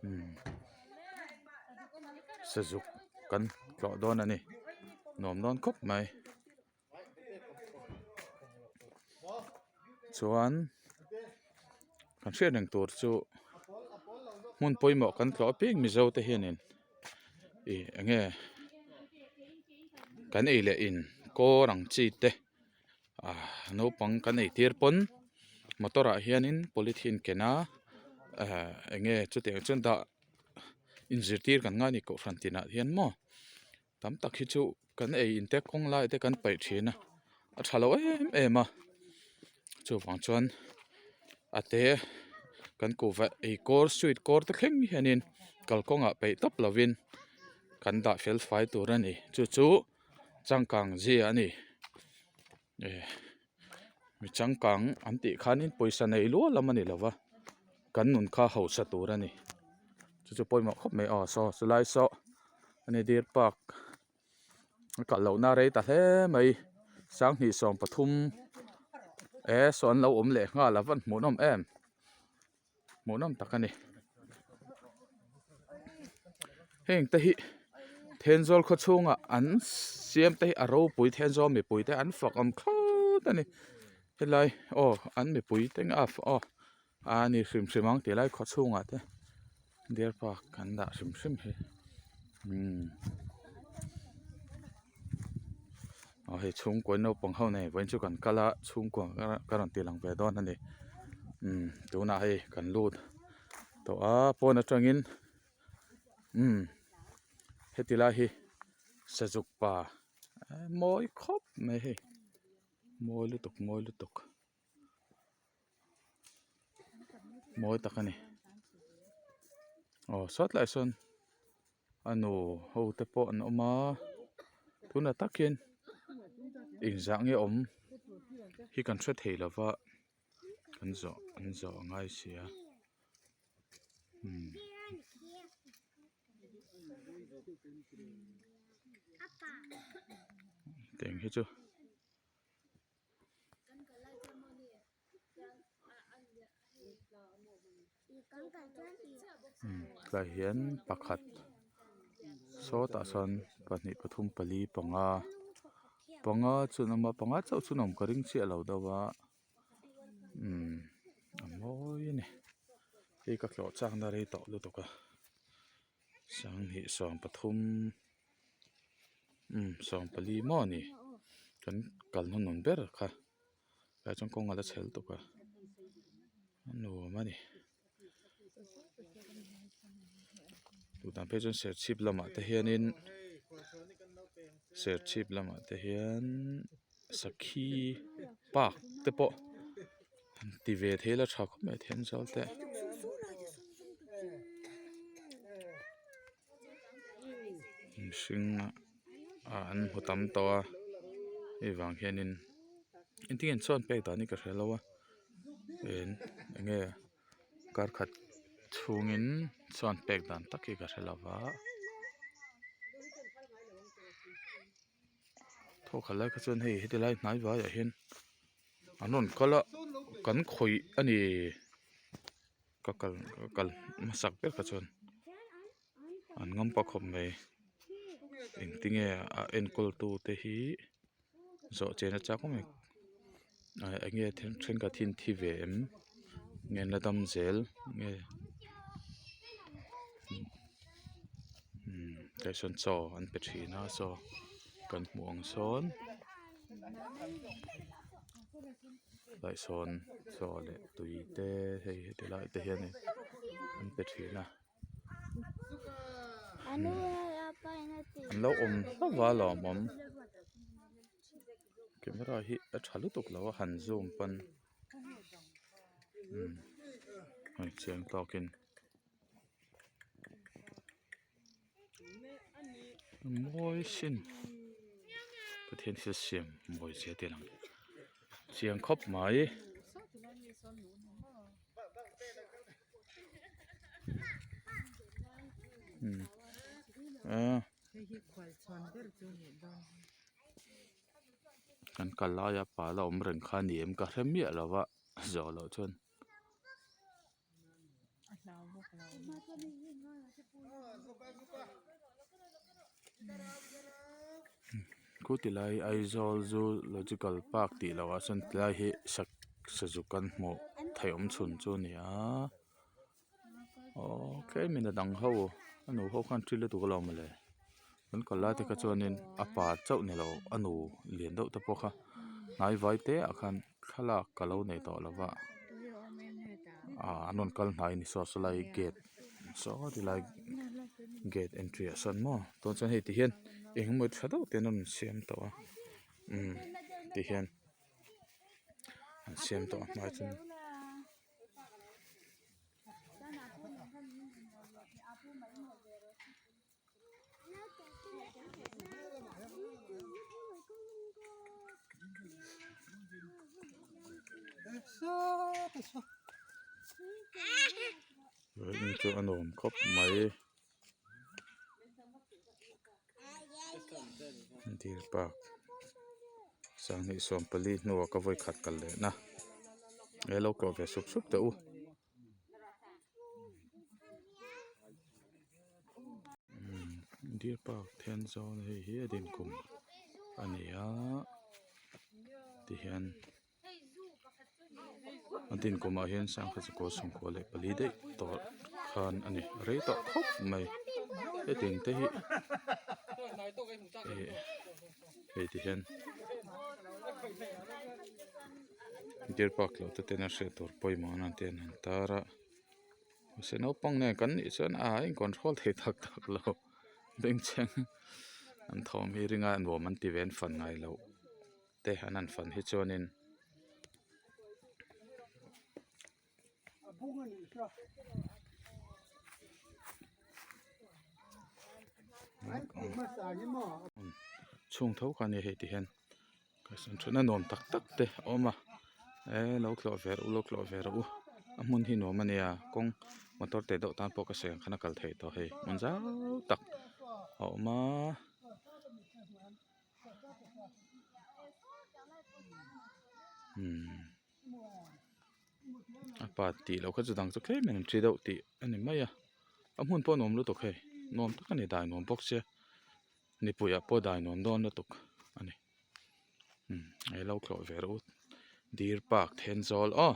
Umm sazuk kan tlawh dawn a ni nuam dawn khawp mai chuan kan hriat reng tur chu hmun pawimawh kan tlawh apiang mizo te hianin ih eng nge kan ei leh in kawr ang chi te ah naupang kan ei tir pawn motor ah hianin polythene ken a ah eng nge chutiang chuan dah inzirtir kan ngai a ni kohhran tinah hian maw. Tam tak hi chu kan ei in te kawng lai te kan paih thin a a tha lo em em a chuvang chuan a te kan kuhva ei kawr sweet kawr te thleng hianin kalkawngah peih tawp lovin kan dah fel fai tur a ni chu chu changkang zia a ni eh mi changkang an tih khanin pawisa nei luah lam a ni lo va kan nun kha hausa tur a ni chu chu pawimawh khawp mai aw saw chulai saw a ni deer park a kalh lohna a rei ta hle mai sanghnih 13 e saw an lo awm leh nghal a van hmuhnawm em. Hmuhnawm tak a ni. Heng te hi Thenzawl khaw chhungah an siam te hi a ropui Thenzawl mipui te an fak awm thlawt a ni. Helai aw an mipui te nge aw a ni hrim hrim ang tih lai khaw chhungah te deer park an dah hrim hrim hi umm. Aw hei chhungkua naupang ho nei vawiin chu kan kal a chhungkua ka rawn tih lang ve dawn a ni umm tunah hei kan lut tawh a pawn atangin umm heti lai hi sazuk pa mawi khawp mai hei mawi lutuk mawi lutuk mawi tak a ni aw sawtlaiah sawn. A nu ho te pawh an awm a tunah tak hian engzah nge awm hi kan hre thei lo va an zawh an zawh a ngai si a umm. Tiang hi chu. Tlai hian pakhat sawtah sawn pahnih pathum pali panga panga chu an awm a panga chauh chu an awm ka ring chiah lo deuh a umm a mawi a ni hei ka tlawh chak na rei tawh lutuk a sanghnih 13 umm 14 maw a ni kan kal hnuhnun ber kha. Tlai chuan kawng a la chhel tuk a a nuam a ni duhdan phei chuan serchhip lamah te hianin serchhip lamah te hian sakhi park te pawh han ti ve thei ila tha khawp mai Thenzawl te. Mihring ah an hmu tam tawh a hei vang hianin engtin nge an sawn pek dan hi ka hre lo a eng enge kar khat chhungin sawn pek dan tak hi ka hre lo va thawkhat lai kha chuan hei heti lai hnai vaiah hian an rawn kal a kan khawih a ni. Ka kal ka kal hmasak ber kha chuan an ngam pa khawp mai engtinge a enkawl tu te hi zawh chen a chak awm em eng nge thenkhat hi an thi ve em nge an la dam zel nge umm tah sawn chaw an pe thin a saw kan hmuh ang sawn. Tlai sawn chaw leh tui te hei heti lai te hian in an pe thin a an lo awm hlauh a lawmawm camera hi a tha lutuk lo a han zoom pawn umm hei chiang tawkin. Mawi sin Pathian thil siam mawi zia te lang chiang khawp mai. Kan kal laia pala awm reng kha ni em ka hre miah lo va zawh loh chuan. Khu ti lai Aizawl Zoological Park tih loh ah chuan tilai hi sazuk kan hmuh theih awm chhun chu a ni a aww tlemin a dang ho a nu ho khan thil lutuk alawm mawle kan kal lai te kha chuanin a pa chauh ni lo a nu lian deuh te pawh kha hnai vai te ah khan thlalak ka lo nei tawh lo va ah an rawn kal hnai a ni saw sawlai gate saw tilai gate entry ah sawn maw tun chuan hei ti hian eng emaw tha deuh te an rawn siam tawh a umm ti hian an siam tawh a hmai chuan. Vawiin chu a nuam khawp mai deer park sanghnih 14 hnuah ka vawi khat kal leh na he lo kawh ve sup sup teh u. Deer park Thenzawl hei hi a din kum a ni a tihian a din kum ah hian sangha chakawr 94 daih tawh khan a ni rei tawh khawp mai hetiang te hi ih hei tihian deer park loh te ten a hriat tur pawimawh nan te an han tar a. Mahse naupang nen kan nih chuan a in control thei tak tak lo bengchheng an thawm hi ringa nuam an ti ve an fan ngai loh te an han fan hi chuanin. Chhung tho kha a ni hei ti hian. Thutna nuam tak tak te a awm a eh lo tlawh ve rawh u lo tlawh ve rawh u a hmun hi nuam a nia kawng motor teh deuh tan pawh ka sawi ang khan a kal theih tawh hei hmun zau tak a awm a. Umm a pa tih loh kha chu dang chu tlem in an thi deuh tih a ni mai a a hmun pawh a nuam lutuk hei nuam tak a ni dai nuam bawk sia. Nipuiah pawh dai nuam dawn lutuk a ni umm he lo tlawh ve rawh u deer park Thenzawl aw.